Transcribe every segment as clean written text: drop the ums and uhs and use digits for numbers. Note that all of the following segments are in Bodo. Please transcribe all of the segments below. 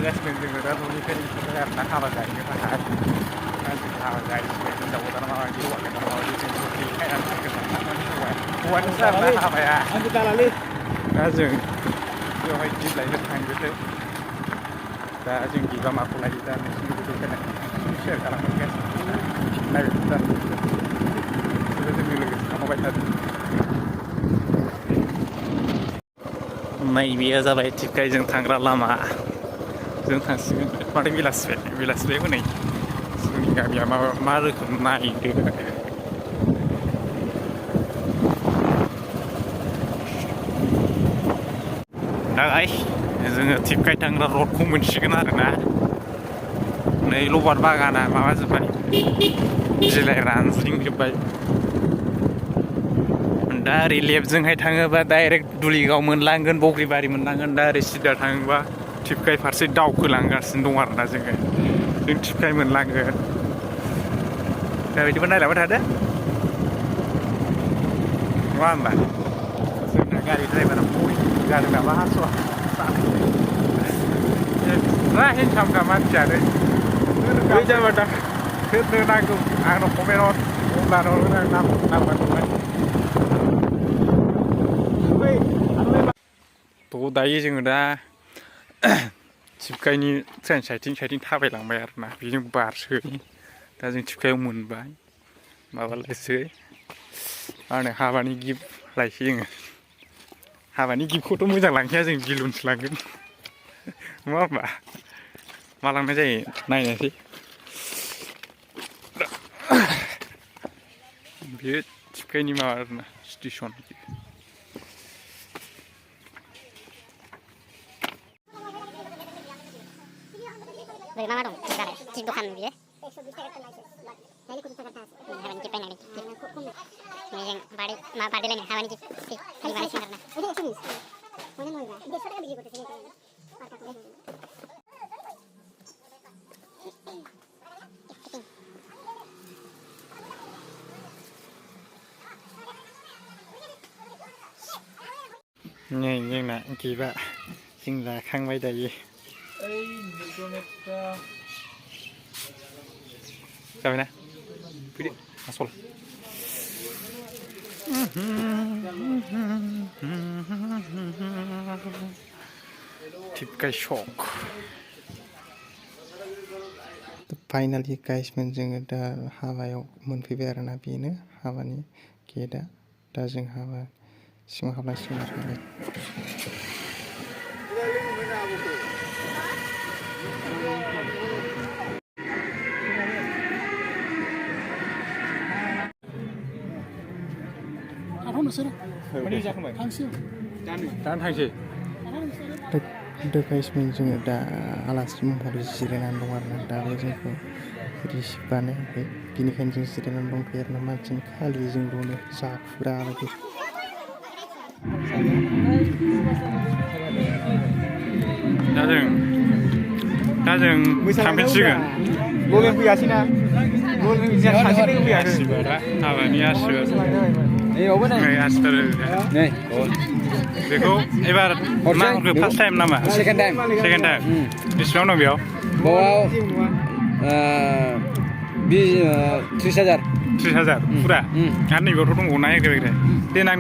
थांगासिनो जोङो दा न'निफ्राय ओंखारबाय आरो ना हाबा जाहैनो थाखाय दा जों हाबा जाहैसिगोन हिनजाव गोदाना माबायदि हौवा गोदाना माबायदि जों देखायनानै फैगोन होननानै हौवानिसो आरो ना हाबाया दा जों बेवहाय गिफ्ट लायनो थांग्रोदो दा जों गिफ्टआ माखौ लायो दा नोंसिनिखौ देखायनानै शेयार खालामगासिनो नायबाय दा जोंनि लोगोसे थांबाय थादों नैबेयो जाबाय टिपकाइजों थांग्रा लामा जों थांसिगोन माथो बेलासिबाय हनै जोंनि गामिया मा रोखोम नायदो दा जोङो टिपकाइ थांग्रा रडखौ मोनसिगोन आरोना नै लबार बागाना माबाजोब्बाय बिलाइ रानज्रिंजोब्बाय दा ओरै लेफ्टजोंहाय थाङोबा डाइरेक्ट दुलिगाव मोनलांगोन बग्रिबारि मोनलांगोन दा ओरै सिदा थाङोबा टिपकाइ फारसे दावखोलांगासिनो दं आरोना जों टिपकाइ मोनलांगोन दा बिदिबा नायलांबाय थादो नङा होमबा जोंना गारि ड्राइभारा बरिं जादों नामा हास'आ मा हेन्डसामखा मानसियानो बै जाबा दा सोरनो नांगौ आंनाव कमेन्टआव अब्लानो नाम्बारखौहाय थ' दायो जोङो दा टिपकाइनि ट्रेन साइथिं थाबायलांबाय आरोना बेजों बारसो दा जों टिपकाइआव मोनबाय माबालायसै मा होनो हाबानि गिफ्ट लायसै जोङो हाबानि गिफ्टखौथ' मोजां लांखाया जों बिलुनसो लांगोन नङा होमबा मा लांनाय जायो नायनोसै बेयो टिपकाइनि माबा आरोना स्टेसन बै मा दं दालाय गिफ्ट दखान बियो हाबानि गिफ्ट बायनानै जों बादेलायनो हाबानि गिफ्ट बानायसिगोन आरोना नै जोंना गिफ्टआ जों जाखांबाय दायो जाबायना फैदो आसल टिपकाइ शक फाइनालि गाइसमोन जोङो दा हाबायाव मोनफैबाय आरोना बेनो हाबानि गेटआ दा जों हाबा सिङाव हाबलांसिगोन आरो दानो थांसै दा गाइसमोन जोङो दा आलासि महरै जिरायनानै दं आरोना दाबो जोंखौ रिसिभ बानायाखै बिनिखायनो जों जिरायनानै दंथ'यो आरोना मानसिनि खालि जोंल'नो जाफुरा बायदि दा जों थांफिनसिगोन बलें फैयासैना हाबानि आसिरबाद बेखौ एबार मा हरखो फार्स्ट टाइम नामा सेकेन्ड टाइम बेसेबां दं बेयाव बाव 30,000 फुरा आरो नैबेयावथ' दंबावो ना एग्रे देनां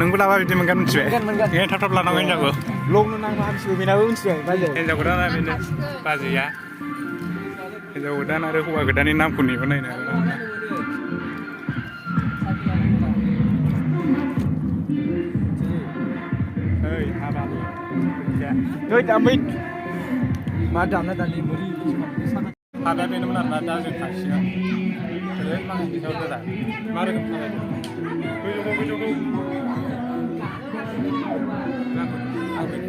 नोंबो लाबा बिदि मोनगोन मिथिबाय बेहाय थाब लानांगौ हिनजावखौ लग्न नांगौ हामसिगौ बेनाबो मिथिबाय हिनजाव गोदाना बेनो बाजैया हिनजाव गोदान आरो हौवा गोदाननि नामखौ नेबो नायनो हाबाया बेनोमोन आरोना दा जों थांसिगोन माखासे सायाव गोरा मा रोखोम थाबाय